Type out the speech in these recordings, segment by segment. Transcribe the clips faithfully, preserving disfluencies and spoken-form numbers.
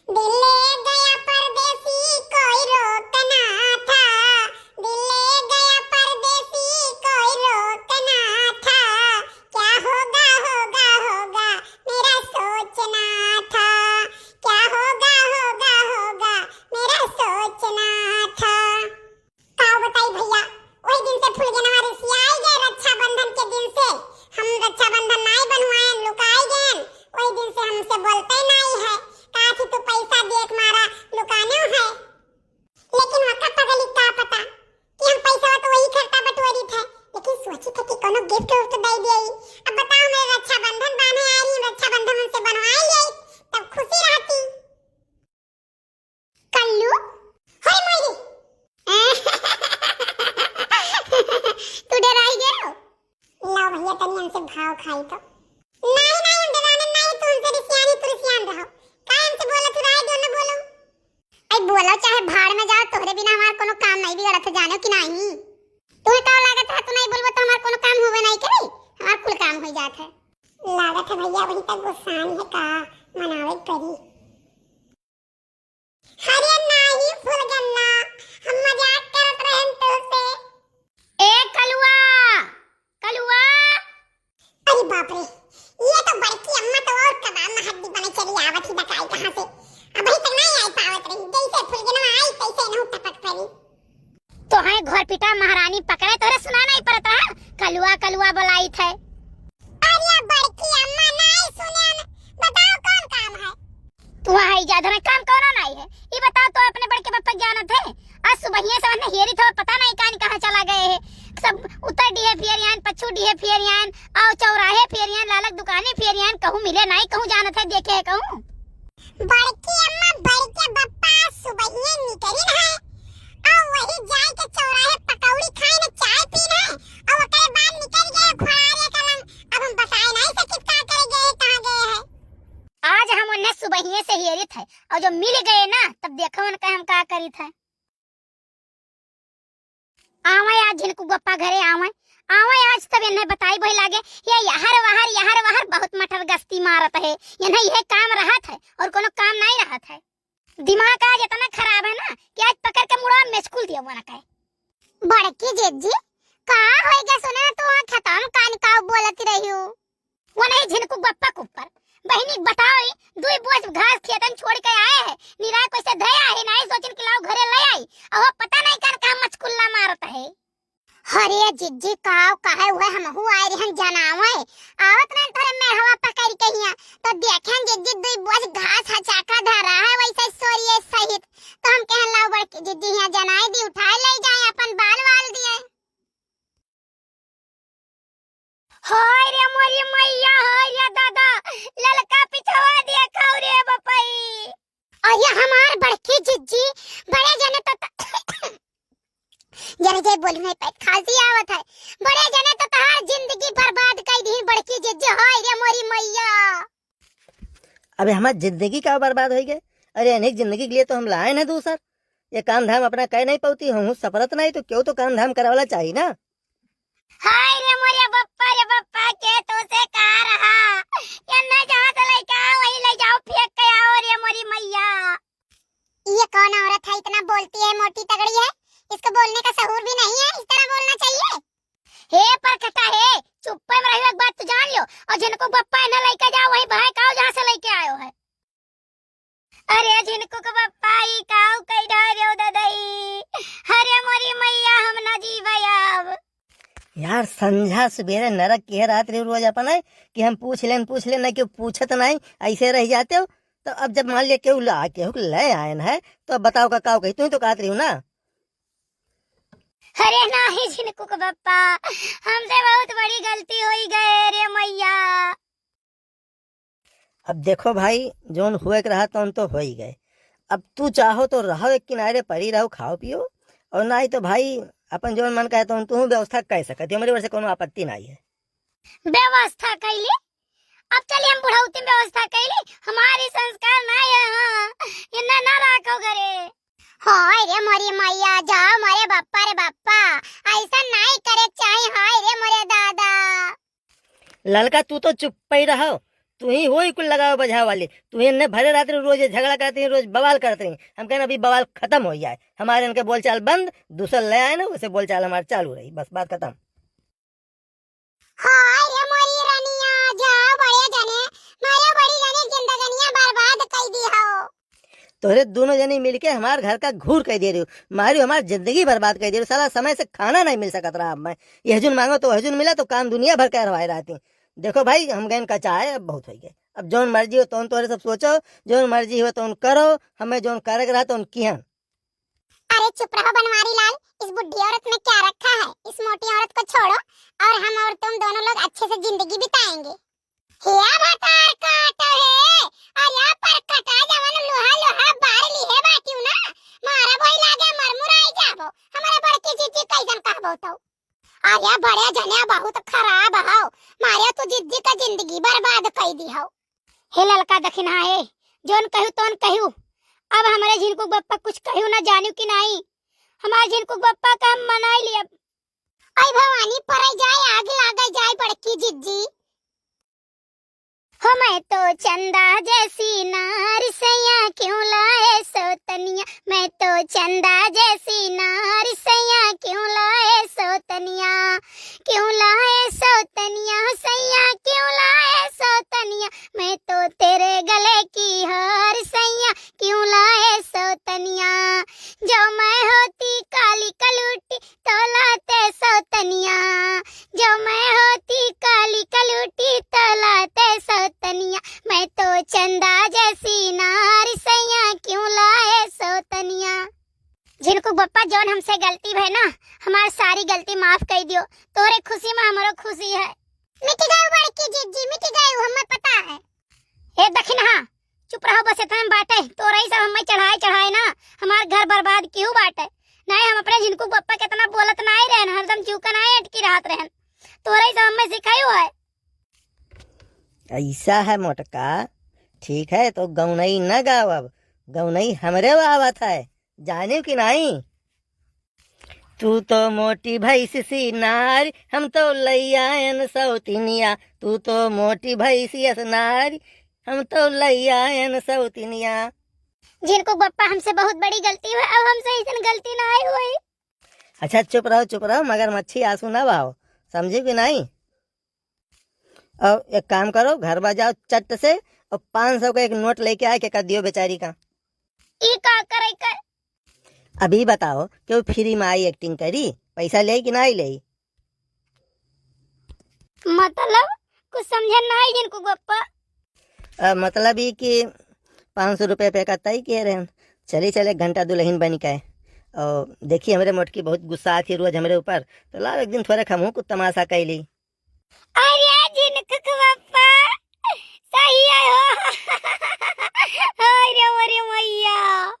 दिल ले गया परदेसी, कोई रोकना था। दिल ले गया परदेसी, कोई रोकना था। क्या होगा, होगा, होगा, मेरा सोचना था। क्या होगा, होगा, होगा, मेरा सोचना था। का बताई भइया, वही दिन से फुलगेनवा रिसियाई गए रक्षाबंधन के दिन से। हम रक्षाबंधन नाई बनवाएन, लुकाई गएन। वही दिन से हमसे बोलते नाई है। कहा थी तू पैसा देख मारा लुकाने है। लेकिन वका पगली का पता कि हम पैसा तो वही खर्चा बटोरी थे, लेकिन सोची थे कि कोनो gift उफ्ट दे दिए। अब बताओ, मेरे रक्षाबंधन बांधे आ रही, रक्षाबंधन उनसे बनवा लिए, तब खुशी रहती। कल्लू, होय मोरी। तू डराई गयो? लाओ भइया, तनी हमसे भाव खाई तो। नाई, नाई, हम डराने नाई, तू हमसे रिसियानी, तू रिसियान रहो। का हमसे बोला, तू राय दो ना बोलो। आई बोलो चाहे भाड़ में जाओ, तोहरे बिना हमार कोनो काम नहीं बिगड़त है, जानो कि नहीं? तुम्हें का लागत है, तू नहीं बोलबो तो हमार कोनो काम होवे नहीं करे, हमार कुल काम हो जात है। लागत है भइया, वही तक गुस्सान है का, मनावे परी। अरे नाही फुलगेना, हम मजाक करत रहन तोसे। ए कलुआ, कलुआ। अरे बाप रे, ये तो बड़की अम्मा तो और कबाब में हड्डी बने चली आवत ही, बताई कहाँ से। अबही तक नहीं आई पावत रही, जैसे फुलगेना आई तैसे इनहू टपक पड़ी। तोहरे घर पिटा महारानी पकड़े, तोहरे सुना नहीं पड़त है, कलुआ कलुआ बोलाइत है। अरे बड़की अम्मा नहीं सुने न, बताओ कौन काम है? तू आई जा, धरे काम कौनो नहीं है। ई बताओ तो अपने बड़के पप्पा जानत है? आज सुबहिया से वन्ने हेरी था, पता नहीं कान कहाँ चला गए है। सब उत्तर डीहे फेरियान, पच्छू डीहे फेरियान, और चौराहे फेरियान, लालक दुकानी फेरियान, कहूँ मिले नहीं, कहूँ जानत है, देखे है कहूँ। बड़की अम्मा, बड़के बप्पा सुबहिये निकरिन है, और वही जाए के चौराहे पकौड़ी खाइन, चाय पीन है, और ओकरे बाद निकरि गए घोड़ारे कलन। अब हम बताए नहीं सकित का करे गए, कहाँ गए है। आज हम उन्हें सुबहिये से हेरित है, और जो मिल गए ना, तब देखो उनका हम का करित है। आवे आज झिनकू बप्पा घरे आवे, आवे आज तब इन्हें बताई भई लागे, ये यहर वहर, यहर वहर बहुत मटर गश्ती मारत है, इन्हें यह काम रहत है और कोनो काम नहीं रहत है। दिमाग आज इतना खराब है ना कि आज पकड़ के मुड़वा में मेचकुल दिया हुआ ना कहे। बड़की जिज्जी, का होई गया सुने ना, तू वहाँ खेतवा में कान काऊ बोलत रही हो? वो नहीं झिनकू बप्पा के ऊपर। बहिनी बताओ, ई दुई बोझ घास खेतन छोड़ के आए है, निराय कैसे धया है, नहीं सोचिन कि लाओ घरे ले आई, और वो पता नहीं कान कहाँ मचकुल्ला मारत है। अरे जिज्जी, काव काहे हुए, हमहू आए रहन जनावे, आवत रहन तोरे मेहवा पकड़ के हिया, तो देखेन जिज्जी दुई बोझ घास हचाका धरा है वैसे सोरिये सहित, तो हम कहन लाओ बड़की जिज्जी हिया जनाए दी, उठाए ले जाए अपन बाल वाल दिए। हाय रे मोरी मैया, हाय रे दादा, ललका पिछवा देखो रे बपई। अरे हमार बड़की जिज्जी, बड़े जने तो त-, जरे जे बोली नहीं पाई, खांसी आवत है। बड़े जने तो तहार जिंदगी बर्बाद कर दी बड़की जिज्जी, हाय रे मोरी मैया। अबे हमार जिंदगी का बर्बाद होई गए? अरे अनेक जिंदगी के लिए तो हम लाए ना दूसर, ये काम धाम अपना कह नहीं पाती, हम सपरत नहीं तो क्यों तो काम धाम करावला चाहिए ना। हाय रे मोरे बप्पा रे बप्पा, के तो से कहा रहा, ये न जहाँ से लेके आओ वही ले जाओ, फेंक के आओ रे मोरी मैया। ये कौन औरत है इतना बोलती है, मोटी तगड़ी है, इसको बोलने का सहूर भी नहीं है, इस तरह बोलना चाहिए। हे परकटा हे, चुप्पे में रहियो, एक बात तो जान लियो, और जिनको बप्पा है ना लेके जाओ वही बहाए का आओ जहाँ से लेके आयो है। अरे झिनकू के बप्पा, ई काऊ कई डारे हो ददई। अरे मोरी मैया, हम ना जीवे अब। यार, संझा सुबेरे नरक के रात रे रोज अपन है कि हम पूछ लेन, पूछ लेन, नहीं क्यों पूछत नहीं, ऐसे रह जाते हो। तो अब जब मान लिया केहू ला, केहू के ले आयन है, तो अब बताओ का काऊ कही, तू ही तो कहत रही हो ना। अरे नाही झिनकू के बप्पा, हमसे बहुत बड़ी गलती होई गए रे मैया। अब देखो भाई, जौन हुए के रहा तौन तो हो ही गए। अब तू चाहो तो रहो एक किनारे परी रहो, खाओ पियो, और नहीं तो भाई अपन जौन मन कहे तौन तू व्यवस्था कर सकत हो, मेरे ओर से कोनो आपत्ति नहीं है। व्यवस्था कैली? अब चलिए हम बुढ़ौती में व्यवस्था कैली, हमारी संस्कार नहीं है, हाँ, इन्ना ना राखो घरे। हाय रे मोरी मैया, जाओ मोरे बप्पा रे बप्पा, ऐसा नहीं करे चाही, हाय रे मोरे दादा। ललका, तू तो चुप ही रहो, तू ही होई कुल लगावे बजावे वाली। तू ही इन्हें भरे रहत रही, रोज ये झगड़ा करत रही, रोज बवाल करत रही। हम कहन अभी बवाल खतम होइ जाए, हमार इनके बोलचाल बंद, दूसर ले आए ना, उसे बोलचाल हमार चालू रही, बस बात खतम। हाय रे मोरी रनिया, जा बड़े जने, मारे बड़ी जने जिंदगनिया बर्बाद कई दी हो। तोहरे दुनो जनी मिलके हमार घर का घूर कई दे रही हो, मारी हमार जिंदगी बर्बाद कई दे रही हो। साला समय से खाना नहीं मिल सकत रहा। अब मैं यह जुन मांगो तो वह जुन मिला, तो काम दुनिया भर के हरवाए रहती। देखो भाई, हम गए कचाए, अब बहुत होइ गए। अब जौन मर्जी हो तौन तोहरे सब सोचो, जौन मर्जी हो तौन करो, हमें जौन करे के रहा तौन किहन। अरे चुप रहो बनवारी लाल, इस बुढ़ी औरत में क्या रखा है? इस मोटी औरत को छोड़ो और हम और तुम दोनों लोग अच्छे से जिंदगी बिताएंगे। हिया भतार काट है, अरे पर कटा जवन लोहा लोहा बार ली है बाटियो ना, मारा बोई लागे मरमुराई जाबो, हमारे बड़की जीजी कैसन कहबो तो। अरे बड़े जने बहुत खराब हो, मारे तू जीजी का जिंदगी बर्बाद कई दी हो। हे ललका दखिनहा हे, जौन कहू तौन कहू। अब हमरे झिनकू बप्पा कुछ कहू ना जानू कि नाई। हमार झिनकू बप्पा का हम मनाई लियब। आई भवानी परे जाए, आग लागे जाए बड़की जिज्जी। हो मैं तो चंदा जैसी नारी सैया क्यों लाए सौतनिया, मैं तो चंदा जैसी नारी सैया क्यों लाए सौतनिया, क्यों लाए सौतनिया, सैया क्यों लाए सौतनिया, मैं तो तेरे गले की हार सैया क्यों लाए सौतनिया। जो मैं होती काली कलूटी तो लाते सौतनिया, जो मैं होती काली कलूटी तो लाते सौतनिया, मैं तो चंदा जैसी नारी सैया क्यों लाए सौतनिया। झिनकू बप्पा, जौन हमसे गलती भय ना, हमार सारी गलती माफ कई दियो। तोरे खुशी में हमरो खुशी है। मिट गए बड़की जिज्जी, मिट गए, हमें पता है। ए दखिनहा, चुप रहो, बस इतने में बाटे। तोरे ही सब हमें चढ़ाए चढ़ाए ना हमार घर बर्बाद किहू बाटे। नहीं, हम अपने झिनकू बप्पा कितना बोलत नाई रहन, हरदम चूका नाई अटकी रहत रहन। तोरे ही सब हमें सिखायो है। ऐसा है मोटका, ठीक है, तो गौनई न गावब, गौनई हमरे आवत है, जानियो कि नाई? तू तो मोटी भैंस सी नारी, हम तो लैया एन सौतिनिया, तू तो मोटी भैंस यस नारी, हम तो लैया एन सौतिनिया। झिनकू बप्पा, हमसे बहुत बड़ी गलती हुई, अब हमसे ऐसन गलती नाई होई। अच्छा चुप रहो, चुप रहो, मगरमच्छी आंसू ना बहाओ, समझी कि नाई? और एक काम करो, घर बा जाओ चट से और पाँच सौ का एक नोट लेके आए के कर दियो बेचारी का। ई का करे का? अभी बताओ, केहू फ्री में आई एक्टिंग करी, पैसा लेई कि नाई लेई? मतलब कुछ समझे नाई झिनकू बप्पा। अ, मतलब ई कि पाँच सौ रुपये पे का तय किए रहन। चली चले एक घंटा दुल्हन बनी के। और देखी हमरे मोटकी बहुत गुस्सा आती रोज हमरे ऊपर, तो लाओ एक दिन थोड़े हमहू कुछ तमाशा कैली। अरे झिनकू बप्पा, सही है हो। अरे, अरे मैया।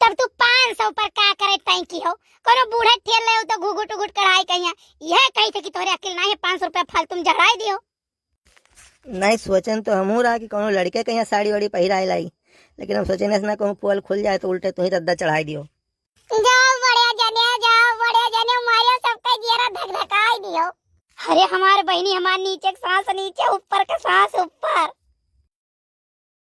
तब तू पाँच सौ पर का करे तय की हो? कोनो बूढ़ा ठेल ले हो तो घुघुट उघुट कढ़ाई कहिया। यह कही थे कि तोहरे अकिल नाई है, पाँच सौ रुपया फालतू में जड़ाई दियो। नहीं, सोचन तो हमहू रहा कि कोनो लड़के कहिया साड़ी वाड़ी पहिराए लाई, लेकिन हम सोचन ऐसे ना कहूँ पोल खुल जाए तो उल्टे तू ही रद्दा चढ़ाई दियो। जाओ बड़े जने, जाओ बड़े जने, मारियो सबका जियरा धक धकाई दियो। अरे हमार बहिनी, हमार नीचे के सांस नीचे, ऊपर के सांस ऊपर।